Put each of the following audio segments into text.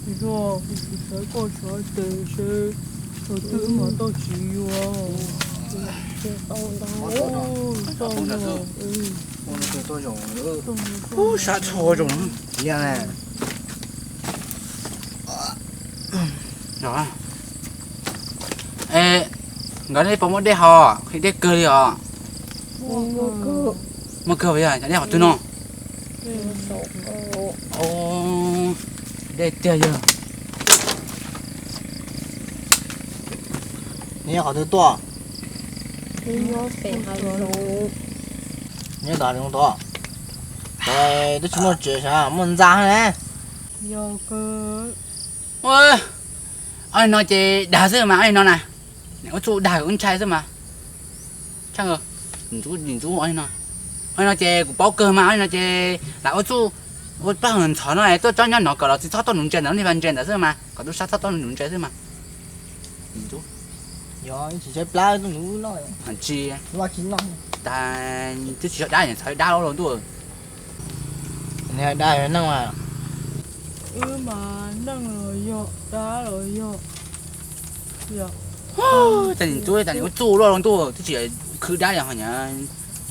Yog, kuv tsis xav koj sawv tes seb sawv twg mas tau tsis yuav. Tau ntag. Ub, sab txho zoo. Yog. Es, nkawd nej puas muaj dej haus, dej kawg li os? Muaj kawg, yog cov dej qhov twg no? Dej tiag yog. Neb qhov twg tuaj? Neb tom zoov tuaj. Twb tsis muaj tsev sav, muaj ntxa ne. Ob no ces dag xwb mas, ob no na. Ua txuj dag ua ntshai xwb mas. Ntxub, ntxub, ob no ces kuv paub kawg mas, ob no ces lam ua txuj, ua paj ntxhov no tuaj tsob nyob no kom los tsis txhob tau nuv ntses ntawd, nej vaj ntses ntawd xwb mas, kom tub sab txhob tau nuv ntses xwb mas. Ntxub. Tsis, twb tsis yog dab, txhob dab los ntuj. Dab neeg mas. Wb mas neeg los yog dab los yog. Cas nim ntxub, cas nim ua txuj luaj los ntuj, twb tsis khwv dab,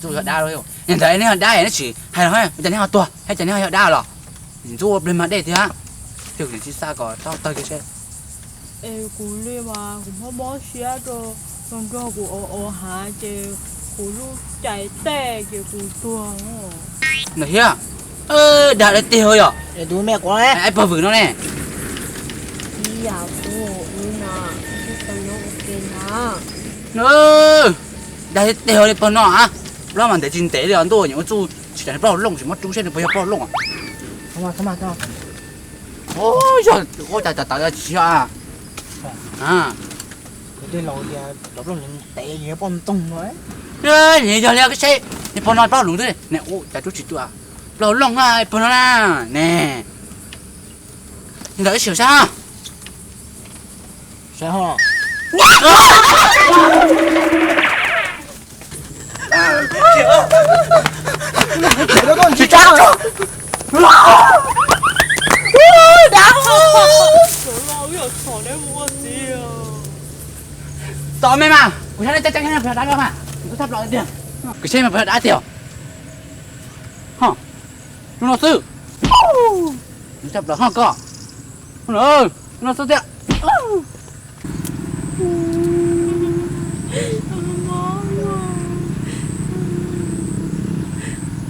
txuj yog dab los. Ntawd nej yog dab nej tsis hais los, cas nej ho tuag, cas nej ho yog dab los? Nim ntxub ua plig mas dej tiag. Thiab kuv tsis xav kom tau tawg kiag seb. Es kuv li mas kuv mob mob siab rau, nrog kuv ua hav ces kuv lub cai tej ces kuv tuag. Ntawd thiab, dag dab tiag yom. Ib pog vwm no ne. Dag tiag li pog no a. Plaub mas ntev tsis ntev li os ntuj, nyiam ua txuj tsis tas plaub hau looj, tsis muab rub seb nws puas yog plaub hau looj. Yog, ua cas tawv tawv tsis yog. Nws yog li seb, nws pog no plaub hau looj xwb ne, ua cas rub tsis tuaj. Plaub hau looj pog no na, ne. Ntawd ib sim saib. Tos me mas, kuv saib nej caij caij nyob no puas yog dab loj mas, kuv txhaj plaws tiag. Kuv saib mas puas yog dab tiag. Ho, lub no xwb. Kuv txhaj plaws ho koj. Lub no xwb tiag.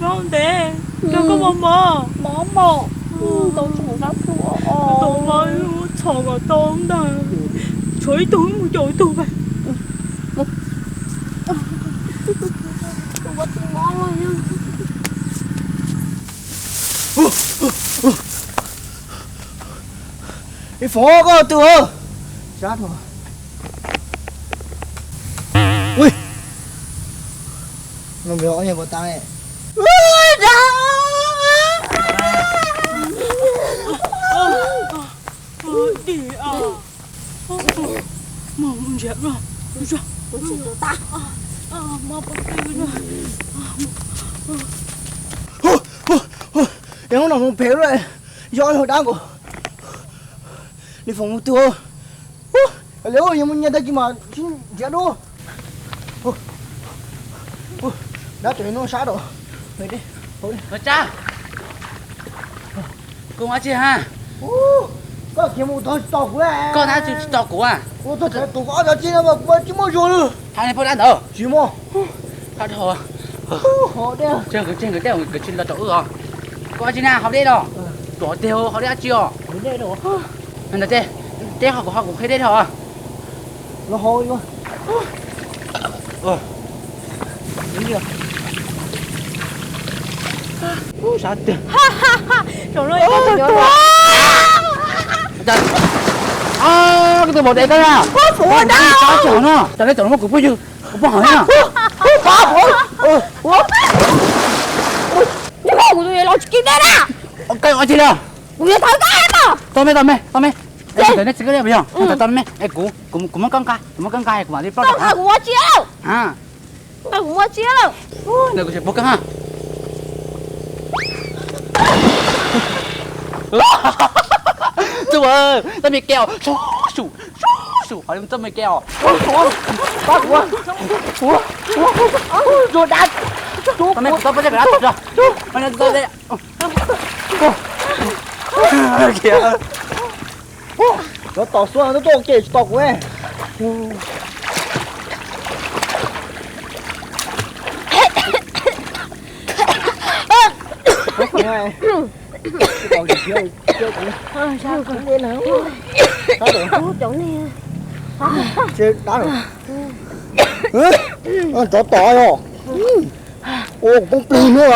Mob ntev, rau koj mob mob. Mob mos, tau tsis sab plhu os. Tau mob txhos kom tau ntag. Tshuav ib tug mus caum ib tug. Ib Foom, koj twg? Sab dhau. Ui, no me ob nyuag pov tau. Dim, mus nrhiav. Yog hnub no mus pem lawm, yog ib hauv dab nkaus. Li Foom mus twg? Li yog mus nyiag tag kis mas sib nrhiav dua. Dab tseem nyob sab rau. Koj tsa, koj ua dab tsi ha? Koj kiag mus txog tsis tos kuv, koj tab tsis tos kuv. Kuv txog tsev tus koj ob cov tsi no mas kuv tsis muaj zog li. Hais li pog dab ntawd tsis muaj. Qab dhau. Tseg nkawd, tseg nkawd, tej nkawd tsis los tom wb os. Koj ua dab tsi na, haus dej los? Tuam tiag, haus dej dab tsi os? Ntawd ces, teb ho kuv ho kuv qhib dej dhau. Los haus. Sab tiag. Koj tus maum dev koj na. Koj tsis hov no, tas li tam no muab kuv phooj ywg, kuv phooj ywg na. Koj ua dab tsi li? Kuv yuav thov koj. Tau me, tau me, tau me. Ntawd neb txiv koj dej puas yog? Tau me, es kuv, kuv muab koj nqa, kuv muab koj nqa, kuv mam li ploj rau. Kuv ua tsi? Kuv ua tsi? Ntawd kuv tsis pub koj ha. Txuj, txoj me ke os, sub sum, sub sum, qhov txoj me ke os. Pab kuv, ua, ua, ua, dab, txoj me, txoj me ke dab, txoj, txoj me, txoj me. Cov tom xuab no tuaj ua ke tsis tos kuv. Tsov tom os. Ua kuv poob plig no,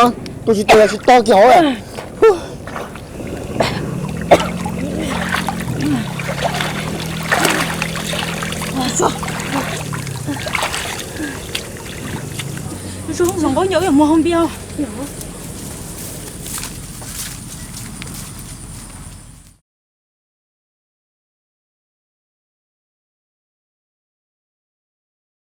tus tsis tos tsis tos kiag hauv. Zoo nkauj ncaus yuav mus hauv npias.